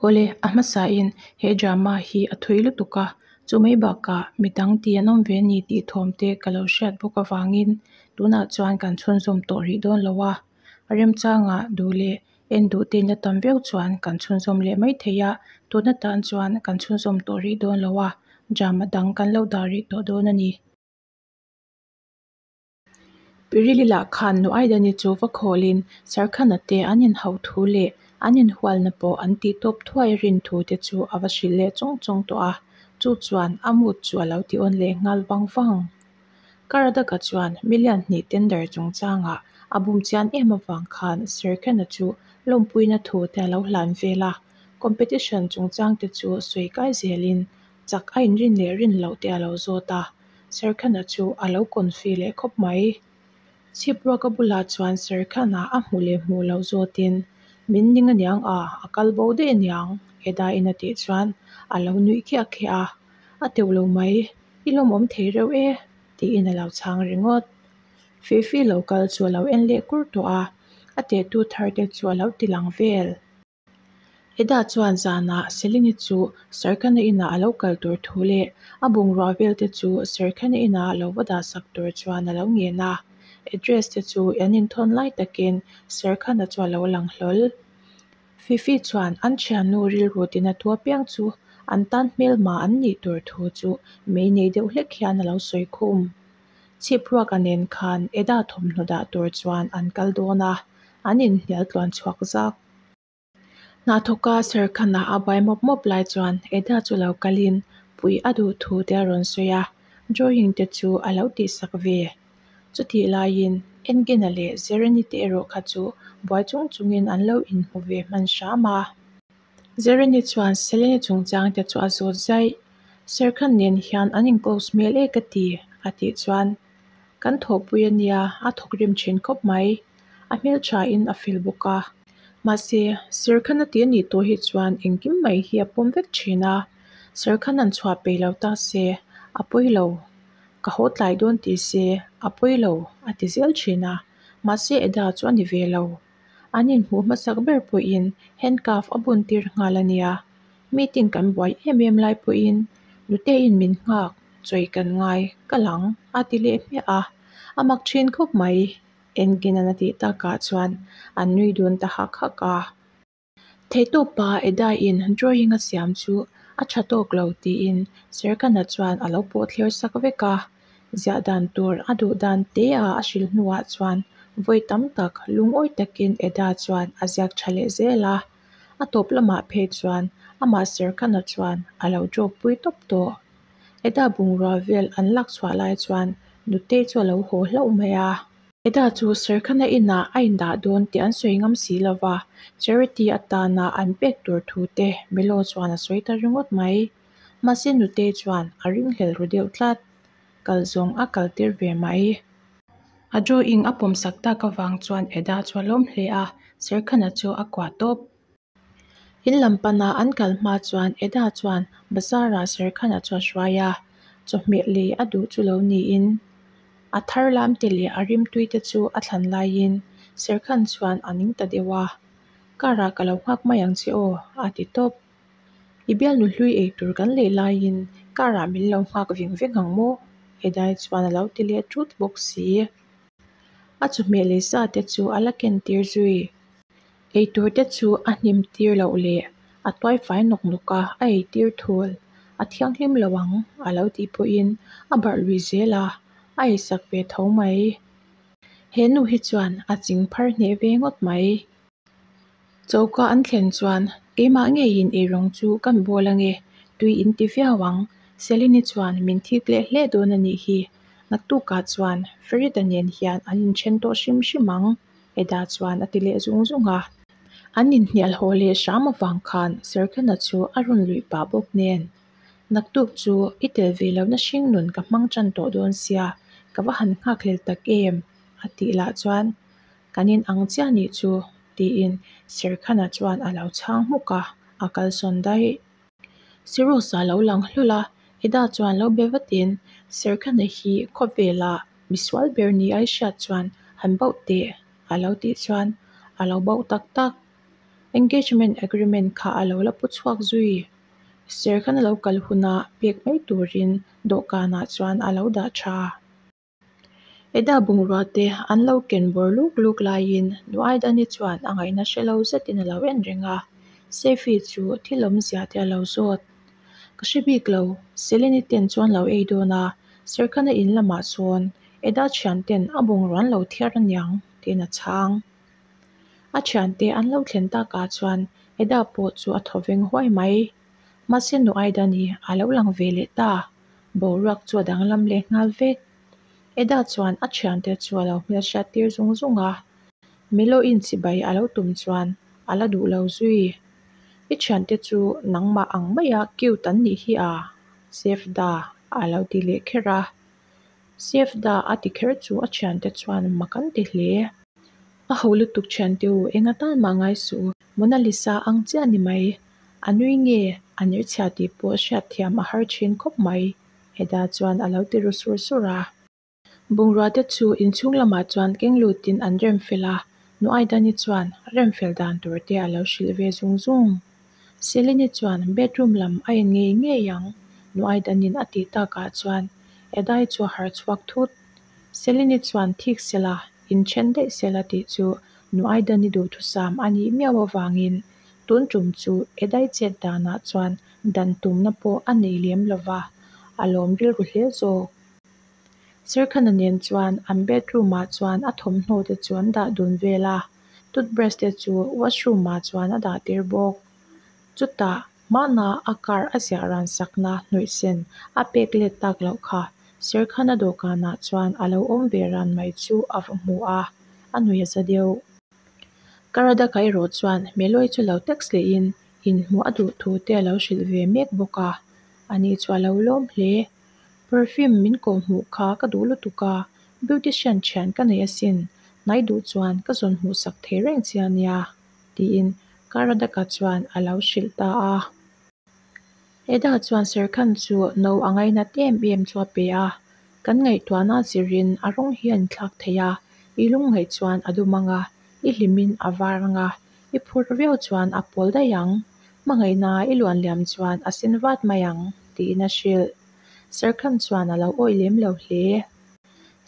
Awle, a hmasain he drama hi a thui lutuk a, chu mai bakah midang ti an awm ve a ni tih thawm te ka lo hriat bawk avangin tunah chuan kan chhunzawm tawh rih dawn lo a, a remchangah duh leh en duh te in la tam viau chuan kan chhunzawm leh mai thei a, tun atan chuan kan chhunzawm tawh rih dawn lo a, drama dang kan lo dah rih tawh dawn a ni. Pirili lah khan Nu Aidani chu va khawlin Sarkhana te an inhauh thu leh an inhualna pawh an tih tawp thuai a rin thu te chu a va hrilh leh chawng chawng tawh a, chu chuan a mood chu a lo ti awn leh nghal vang vang. Karadaka chuan million hnih tender chungchangah a bum chian em avang khan Serkhana chu lawmpuina thu te a lo hlan vel a, competition chungchang te chu sawi kai zelin chak a inrin leh rin loh te a lo zawt a, Serkhana chu a lo confi leh khawp mai. Chhipruaka bulah chuan Serkhana a hmu leh hmuh loh zawtin, Min ning aniang a, a kal bo daih aniang, Edain a tih chuan a lo nuih khiah khiah a, A teuh lo mai, i lawmawm thei reuh e, tiin a lo chhang ringawt. Fifi lo kal chu a lo en leh kur tawh a, a tehtu thar te chu a lo ti lang vel. Eda chuan zanah Selini chu Serkhana inah a lo kal tur thu leh a bungrua vel te chu Serkhana inah lo va dah sak tur chuan a lo ngen a. Address te chu an inthawn lai takin Serkhana chu a lo lang hlawl. Fifi chuan an thiannu rilru tina thu apiang chu an tan hmelma an nih tur thu chu mei nei deuh hlek hian a lo sawi khum. Chhipruaka nen khan Eda thawmhnaw dah tur chuan an kal dawn a, an inhnial tluan chhuak zak. Hna thawka Serkhana a buai mawp mawp lai chuan Eda chu lo kalin puih a duh thu te a rawn sawi a, drawing te chu a lo tihsak ve. Chutih laiin Engina leh Zereni te erawh kha chu buai chung chungin an lo inhmu ve hman hram a. Zereni chuan Seleni chungchang te chu a zawt zaih. Serkhan nen hian an in close hmel e ka ti, a tih chuan, Kan thawhpui a nia, a thawk rim thin khawp mai. A hmelthain a fel bawk a. Mahse, Serkhan a ti a nih tawh hi chuan engkim mai hi a pawm vek thin a. Serkhan an chhuah peih lo ta se, a pawi lo. Ka haw tlai dawn ti se, a pawi lo, a ti zel thin a. Mahse, Eda chu a ni ve lo. An inhmuh hmasak ber pawhin handcuff a bun tir nghal a nia. Meeting kan buai em em lai pawhin Nuteiin min nghak, chawi kan ngai, ka lang, a ti leh hmiah a. A mak thin khawp mai, Enkinan a tih takah chuan an nui dun ta hak hak a. Theihtawpa Edaiin drawing a siam chu a tha tawk lo tiin Serkana chuan a lo pawh thler sak vek a. Ziah dan tur a duh dan te a a hrilh hnuah chuan vawi tam tak lungawi takin Eda chuan a ziak tha leh zel a. A tawp lamah phei chuan amah Serkana chuan a lo draw pui tawp tawh. Eda bungrua vel an lak chhuah lai chuan Nutei chu a lo haw hlauh mai a. Eda chu Serkhana inah a indah dawn tih an sawi ngam si lo va, charity atana an pek tur thu te Melo chuan a sawi ta ringawt mai. Mahse Nutei chuan a ringhlel ru deuh tlat. Kal zawng a kal tir ve mai. A drawing a pawmsak tak avang chuan Eda chu a lawm hle a, Serkhana chu a kuah tawp. In lam pana an kal hma chuan Eda chuan bazar-ah Serkhana chu a hruai a, chawhmeh lei a duh chu lo niin a thar lam te leh a rimtui te chu a thlan laiin Serkhan chuan a ning ta deuh a, Car-ah ka lo nghak mai ang che aw, a ti tawp. I bialnu hlui ei tur kan lei laiin car-ah min lo nghak veng veng ang maw? Edai chuan a lo ti leh thut bawk si. A chawhmeh lei sa te chu a la ken tir zui. Eitur te chu a hnim tir loh leh a tuai fai nawk nawk a, a ei tir thul. A thianghlim lo ang a lo tih pawhin a barh lui zel a, a eisak ve tho mai. He nu hi chuan a ching phar hneh ve ngawt mai. Choka an thlen chuan keimah ngeiin eirawng chu kan bawl ange, tui in ti viau ang. Selini chuan min thik leh hle dawn a nih hi. Naktukah chuan Ferita nen hian an inthen tawh hrim hrim ang. Eda chuan a ti leh zung zung a. An inhnial haw leh hram avang khan Serkhana chu a rawn luih pah bawk nen, Naktuk chu i tel ve lohna hring nun ka hmang tan tawh dawn sia, ka va han nghakhlel tak em? a tih lah chuan, Kan in ang chiah nih chu, tiin Serkhana chuan a lo chhang hmuk a, a kalsawn daih. Sirosa lo lang hlul a, Eda chuan lo be vatin, Serkhana hi khawvela misual ber ni ai hriat chuan han bauh teh a lo tih chuan a lo bauh tak tak. Engagement agreement kha a lo la pu chhuak zui. Serkhan a lo kal huna pek mai turin dawhkanah chuan a lo dah tha. Eda bungrua te an lo ken bawr luk luk laiin Nuaidani chuan a ngaihna hre lo zetin a lo en reng a, Seifi chu thil awmzia te a lo zawt. Ka hre bik lo, Seleni ten chuan lo ei dawn a, Serkhana in lamah sawn Eda thian ten a bungrua an lo thiar aniang tiin a chhang. A thiante an lo thlen takah chuan Eda pawh chu a thaw veng huai mai. Mahse Nuaidani a lo lang ve leh ta, boruak chu a danglam leh nghal vek. Eda chuan a thiante chu a lo hmelhriat tir zung zung a, Melo in chibai a lo tum chuan a la duh lo zui. I thiante chu nangmah ang maia cute an nih hi a, Sefda a lo ti leh kher a. Sefda a ti kher chu a thiante chuan mak an ti hle. A ho lutuk thiante u, eng atan mah ngai suh u, Mona Lisa ang chiah ni mai. A nui nge a nirchhia tih pawh hriatthiam a har thin khawp mai. Eda chuan a lo ti ru sur sur a. Bungrua te chu inchhung lamah chuan keng lutin an rem fel a, Nuaidani chuan rem fel dan tur te a lo hrilh ve zung zung. Selene chuan bedroom lam a en ngei ngei ang, Nuaidanin a tih takah chuan Edai chu a harh chhuak thut. Selene chuan thik sela, inthen daih sela tih chu Nuaidani duhthusam a nih miau avangin Tun tum chu Edai chet danah chuan dan tumna pawh a nei lem lo va, a lawm rilru hle zawk. Serkhana nen chuan an bedroom ah chuan a thawmhnaw te chu an dah dun vel a, toothbrush te chu washroom ah chuan a dah tir bawk. Chutah hmana a car a ziah ran sakna hnawihsen a pek let tak loh kha Serkhana dawhkanah chuan a lo awm ve ran mai chu a va hmu a, a nuih a za deuh. Karadaka erawh chuan Meloi chu lo text lehin inhmuh a duh thu te a lo hrilh ve mek bawk a, ani chu a lo lawm hle. Perfume min kawh hmuh kha ka duh lutuk a, beautician thian ka nei asin, hnai duh chuan ka zawn hmuh sak thei reng che a nia, tiin Karadaka chuan a lo hrilh ta a. Eda chuan Serkhan chu no a ngainat em em chu a pe a, Kan ngaihtuahna zirin a rawng hi a inthlak thei a, i lungngaih chuan a dum ang a, i hlimin a var ang a, i phur viau chuan a pawl daih ang, hmangaihna i luan liam chuan a sen vat mai ang, tiin a hrilh. Serkhan chuan a lo awih lem lo hle.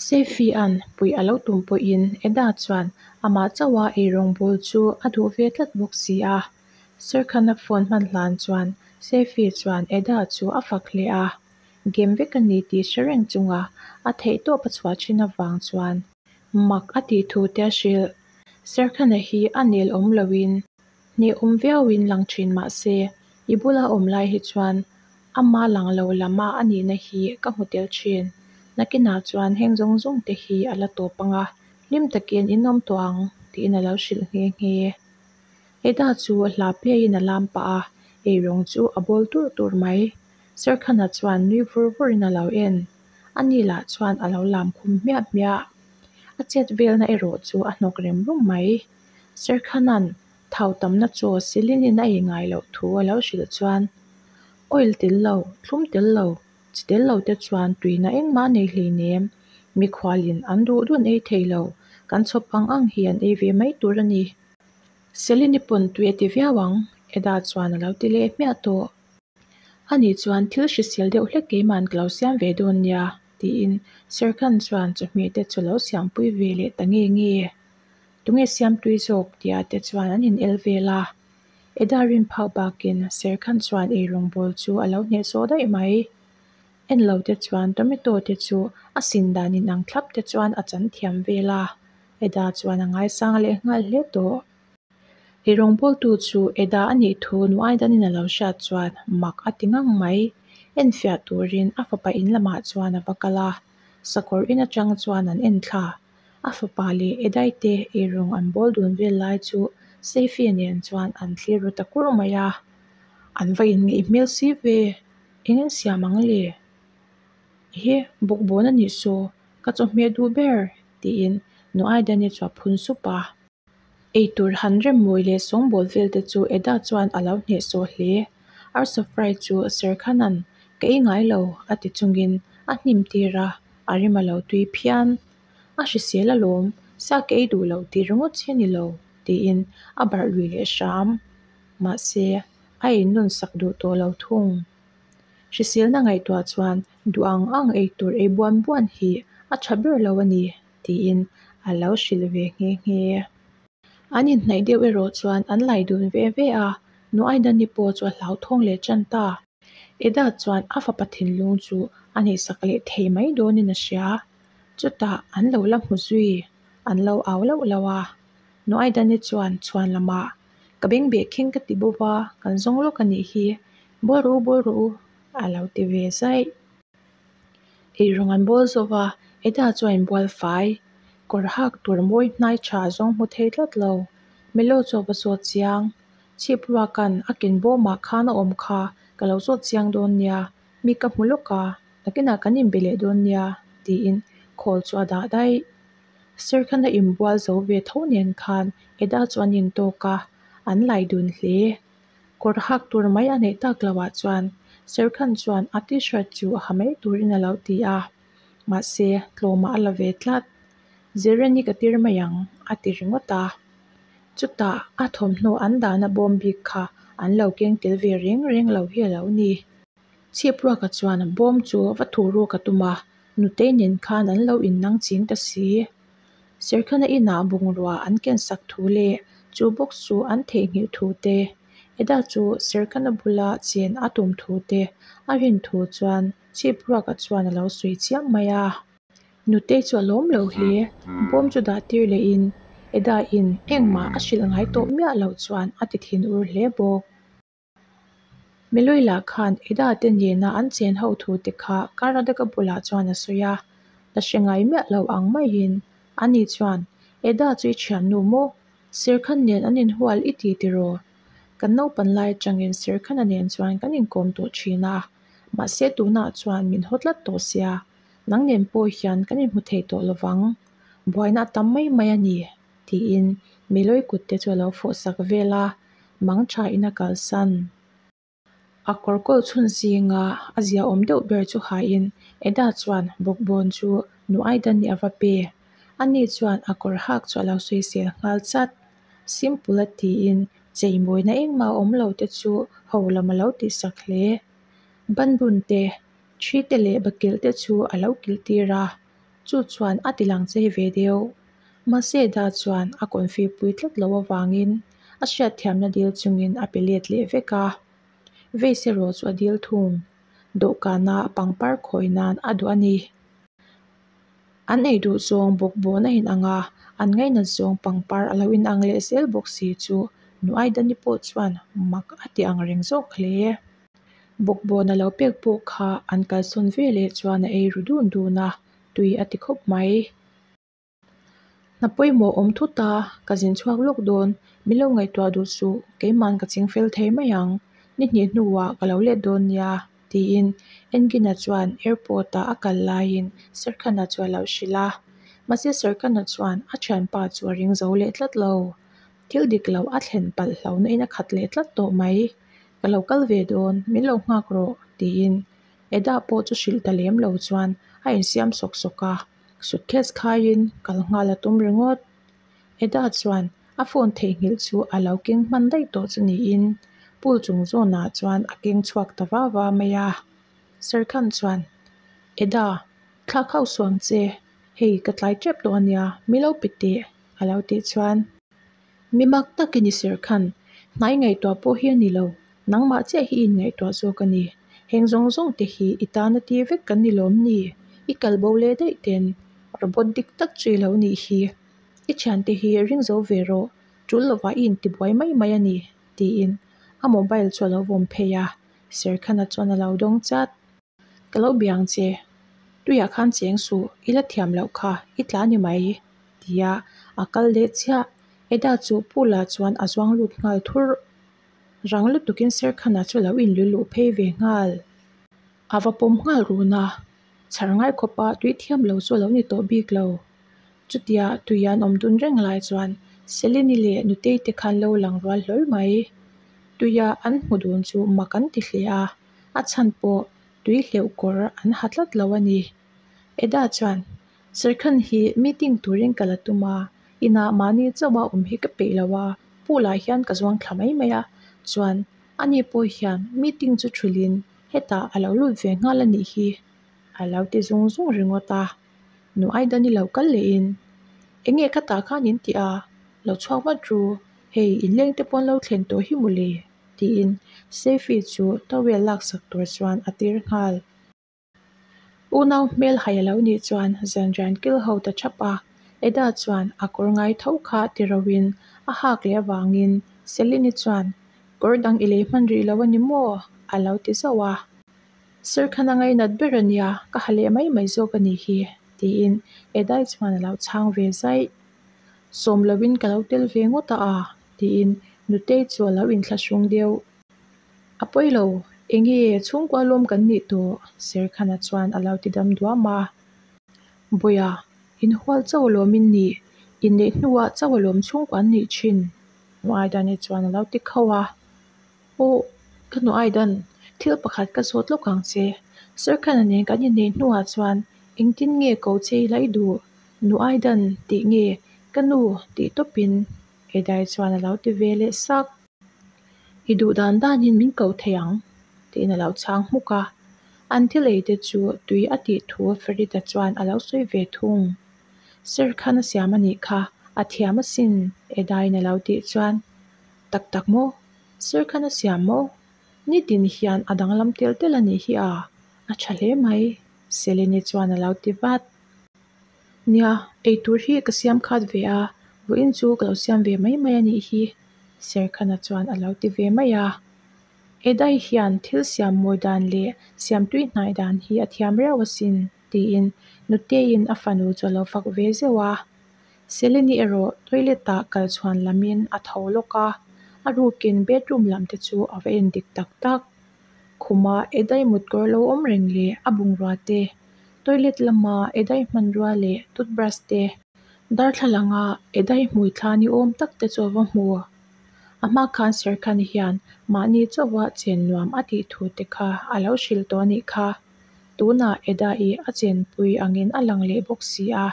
Seifi-a'n puih a lo tum pawhin Eda chuan amah chauha eirawngbawl chu a duh ve tlat bawk si a. Serkhana phone hman hlan chuan Seifi chuan Eda chu a fak hle a. Game vek a ni tih hre reng chunga a theihtawp a chhuah thin avang chuan mak a tih thu te a hrilh. Serkhana hi a nel awm loin hnehawm viauin lang thin mah se i bula awm lai hi chuan ama lang lo lama a nihna hi ka hmu tel thin. Nakinah chuan heng zawng zawng te hi a la tawp ang a, hlim takin in awm tawh ang tiin a lo hrilh nghe nghe. Eda chu hla pleiin a lam pah a, eirawng chu a bawl tur tur mai. Serkhana chuan nui vur vurin a lo en. Ani lah chuan a lo lam khum hmiah hmiah. A chet velna erawh chu a hnawk rem rum mai. Serkhana'n thau tamna chaw Silinin a ei ngai loh thu a lo hrilh chuan, Oil tel lo, thlum tel lo, chi tel lo te chuan tuina engmah nei hleinem. Mikhualin an duh dun ei thei lo, kan chhawp ang ang hi an ei ve mai tur a ni. Selini pawn tui a ti viau ang, Eda chuan a lo ti leh hmiah tawh. Ani chuan thil hrisel deuh hlek keima'n ka lo siam ve dawn nia, tiin Serkhan chuan chawhmeh te chu lo siampui ve leh ta nge nge. Tunge siamtui zawk tih ah te chuan an in el vel a. Eda rin phak bakin Serkhan chuan eirawngbawl chu a lo hnehsawh daih mai. En lo te chuan tomato te chu a sin dan in ang thlap te chuan a chan thiam vel a, Eda chuan a ngaisang leh nghal hle tawh. Eirawngbawltu chu Eda a nih thu Nuaidanin a lo hriat chuan mak a ti ngang mai. Enfiah turin a fapa in lamah chuan a va kal a, sakawr in atang chuan an en thla. A fapa leh Edai te eirawng an bawl dun vel lai chu Seifi nen chuan an thlir ru ta kur mai a. An va inngeih hmel si ve, eng an siam ang le? Ehe, bawkbawn a nih saw, ka chawhmeh duh ber, tiin Nuaidani chu a phun sup a. Eitur han rem mawi leh sawngbawl vel te chu Eda chuan a lo hnehsawh hle. Arsa fry chu Serkhanan ka ei ngai lo a ti chungin a hnim tir a, a rem a lo tui phian. A hrisel alawm, sa ka ei duh lo tih ringawt chi a ni lo. tiin a barh lui leh hram. Mahse, a innun sak duh tawh lo thung. Hriselna ngaihtuah chuan duh ang ang ei tur ei buan buan hi a tha ber lo a ni, tiin a lo hrilh ve nghe nghe. An inhnaih deuh erawh chuan an lai dun ve ve a, Nuaidani pawh chu a hlauthawng leh tan ta. Eda chuan a fapa thinlung chu a neihsak leh thei mai dawnin a hria. Chutah an lo la hmu zui, an lo au lauh lauh a. Nuaidani chuan chhuan lamah, Ka bengbeh khing ka ti bo va, kan zawng lawk a nih hi, bawl rawh u, bawl rawh u, a lo ti ve zaih. Eirawng an bawl zo va, Eda chuan inbual fai, kawr hak tur mawi hnai tha zawng hmu thei tlat lo. Melo chu a va zawt chiang. Chhip ruakan a ken bawmah khan a awm kha ka lo zawt chiang dawn nia, mi ka hmu lawk a, nakinah kan inbe leh dawn nia, tiin call chu a dah daih. Serkhana inbual zo ve tho nen khan Eda chu an intawk a, an lai dun hle. Kawr hak tur mai a neih tak loh ah chuan Serkhan chuan a t-shirt chu a ha mai turin a lo ti a, mahse tlawmah a la ve tlat. Zireni ka tir mai ang a ti ringawt a. Chutah a thawmhnaw an dahna bawm bik kha an lo keng tel ve reng reng lo hi a lo ni. Chhipruaka chuan bawm chu va thuh ruk a tum a, nutei nen khan an lo innang ching ta si. Serkhana inah bungrua an kensak thu leh chu box chu an theihnghilh thu te, Eda chu Serkhana bula chen a tum thu te a rin thu chuan Chhipruaka chuan a lo sawi chiam mai a. Nutei chu a lawm lo hle. Bawm chu dah tir lehin Eda in engmah a hrilh ngai tawh miah loh chuan a ti thin ur hle bawk. Meloi lah khan Eda te nena an chen ho thu te kha Karadaka bulah chuan a sawi a, la hre ngai miah lo ang maiin ani chuan, Eda chu i thiannu maw? Serkhan nen an inhual i ti tiraw? Kan naupan lai atangin Serkhana nen chuan kan inkawm tawh thin a, mahse tunah chuan min haw tlat tawh sia, nang nen pawh hian kan inhmu thei tawh lovang. Buaina a tam mai mai a ni, tiin Meloi kut te chu a lo fawh sak vel a, mang tha in a kalsan. A kawr kawl chhun zinga a ziaawm deuh ber chu hain Eda chuan bawkbawn chu nu Aidani a va pe. Ani chuan a kawr hak chu a lo sawisel nghal chat. Simple a tiin cheimawina engmah a awm lo te chu ho lam a lo tihsak hle. Banbun te, thi te leh bakilh te chu a lo kilh tir a, chu chuan a tilang chei ve deuh. Mahse Eda chuan a confi pui tlat loh avangin a hriatthiamna dil chungin a pe let leh vek a. Vase erawh chu a dil thung. Dawhkana pangpar khawi nan a duh a ni. An ei duh zawng bawkbawn a inang a, an ngainat zawng pangpar a lo inang leh zel bawk si chu Nuaidani pawh chuan mak a ti ang reng zawk hle. Bawkbawn a lo pek pawh kha an kalsawn ve leh chuan a ei ru dun dun a, tui a ti khawp mai. Hna pawimawh awm thut a, ka zin chhuak lawk dawn, min lo ngaihtuah duh suh, keiman ka ching fel thei mai ang, ni hnih hnuah ka lo let dawn nia, tiin Engina chuan airport ah a kal laiin Serkhana chu a lo hrilh a. Mahse Serkhana chuan a thianpa chu a ring zo leh tlat lo. Thil dik lo a thlen palh hlauhna in a khat leh tlat tawh mai. Ka lo kal ve dawn, min lo nghak rawh, tiin Eda pawh chu hrilh ta lem lo chuan a insiam sawk sawk a. Suitcase khaiin kal nghal a tum ringawt. Eda chuan a phone theihnghilh chu a lo keng hman daih tawh chu niin pool chung zawnah chuan a keng chhuak ta va va mai a. Serkhan chuan, Eda, thlak hauh suh ang che, hei ka tlai tep tawh a nia, mi lo pe teh, a lo tih chuan. Mi mak tak i ni Serkhan, hnai ngaihtuah pawh hi a ni lo, nangmah chiah hi i inngaihtuah zawk a ni. Heng zawng zawng te hi i tana ti vek kan ni lawm ni? I kal bo leh daih ten robot dik tak chu i lo nih hi. I thiante hi ring zo ve rawh, tul lovah i intibuai mai mai a ni, tiin a mobile chu a lo vawm phei a, Serkhana chuan a lo dawng chat. Ka lo bia ang che, tuiah khan cheng suh, i la thiam loh kha, i tla ni mai, tia a kal leh chiah. Eda chu pool ah chuan a zuang lut nghal thurh. Rang lutukin Serkhana chu a lo inlu luh phei ve nghal. A va pawm nghal run a, chhar ngai khawpa tui thiam lo chu a lo ni tawh bik lo. Chutia tui an awm dun reng lai chuan Selini leh Nutei te khan lo lang rual hlawl mai. Tuia an hmu dun chu mak an ti hle a, a chhan pawh tui hleuh kawr an ha tlat lo a ni. Eda chuan, Serkhan hi meeting turin ka la tum a, Inah mahni chauha awm hi ka peih lo a, pool ah hian ka zuang thla mai mai a, chuan ani pawh hian meeting chu thulhin hetah a lo lut ve nghal a nih hi a lo ti zung zung ringawt a. Nu Aidani lo kal lehin, Enge khatah khan in tih a? Lo chhuak vat ru, hei inleng te pawh an lo thlen tawh hi mawle tiin Seifi chu towel laksak tur chuan a tir nghal. Unau hmel hai a lo nih chuan zanrian kil ho ta thap a, Eda chuan a kawr ngai tho kha ti ro in a hak leh avangin Celine chuan Kawr dang i lei hman rih lo a ni maw? a lo ti zauh a. Sir khan a ngainat ber a nia, ka ha leh mai mai zawk a nih hi tiin Edai chuan a lo chhang ve zaih. Sawm loin ka lo tel ve ngawt a a tiin Nutei chu a lo inthlahrung deuh. A pawi lo, enge chhungkua lawm kan nih tawh? Serkhana chuan a lo ti dam duam a. Bawiha, inhual chauh alawm in nih, inneih hnuah chauh alawm chhungkua an nih thin, Nuaidani chuan a lo ti khauh a. Aw, ka Nuaidan, thil pakhat ka zawt lawk ang che. Serkhana nen kan inneih hnuah chuan engtin nge ko che ila i duh? Nuaidan tih nge ka nu tih tawpin Edai chuan a lo ti ve leh sak. I duh dan danin min ko thei ang, tiin a lo chhang hmuk a. An thil ei te chu tui a tih thu Farida chuan a lo sawi ve thung. Sir khan a siam a nih kha, a thiam asin, Edaiin a lo tih chuan, Tak tak maw? Sir khan a siam maw? Nitin hian a danglam tel tel a nih hi a, a tha hle mai, Selene chuan a lo ti vat. Nia, eitur hi ka siam khat ve a, vawiin chu ka lo siam ve mai mai a nih hi, Serkhana chuan a lo ti ve mai a. Edai hian thil siam mawi dan leh siam tui hnai dan hi a thiam riau asin, tiin Nuteiin a fanu chu a lo fak ve zeuh a. Seleni erawh toilet ah kal chhuan lamin a tho lawk a, a rukin bedroom lam te chu a va en dik tak tak. Khuma Edai mutkawr lo awm reng leh a bungrua te, toilet lama Edai hmanrua leh toothbrush te, darthlalanga Edai hmui thla ni awm tak te chu a va hmu. A hma khan Serkhani hian mahni chauha chen nuam a tih thu te kha a lo hrilh tawh a nih kha. Tunah Edai a chenpui angin a lang leh bawk si a,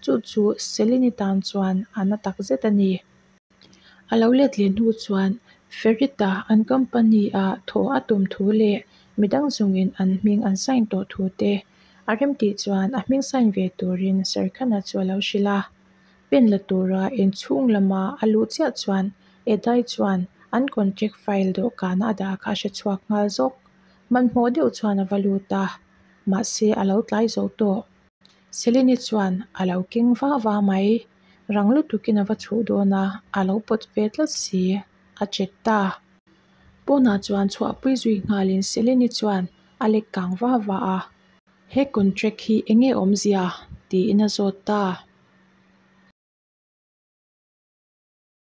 chu chu Selini tan chuan a na takzet a ni. A lo let leh hnu chuan Ferita an company ah thaw a tum thu leh midang zawngin an hming an sign tawh thu te a remtih chuan a hming sign ve turin Serkhana chu a lo hrilh a. Pen la tura inchhung lama a luh chiah chuan Edai chuan an contract file dawhkana a dah kha a hre chhuak nghal zawk. Hmanhmawh deuh chuan a va lut a, mahse a lo tlai zo tawh. Selene chuan a lo keng va va mai. Rang lutukin a va chhuh dawn a, a lo pawt ve tlat si, a chet ta. Pawnah chuan chhuahpui zui nghalin Selene chuan a lek kang va va a. He contract hi enge awmzia? tiin a zawt ta.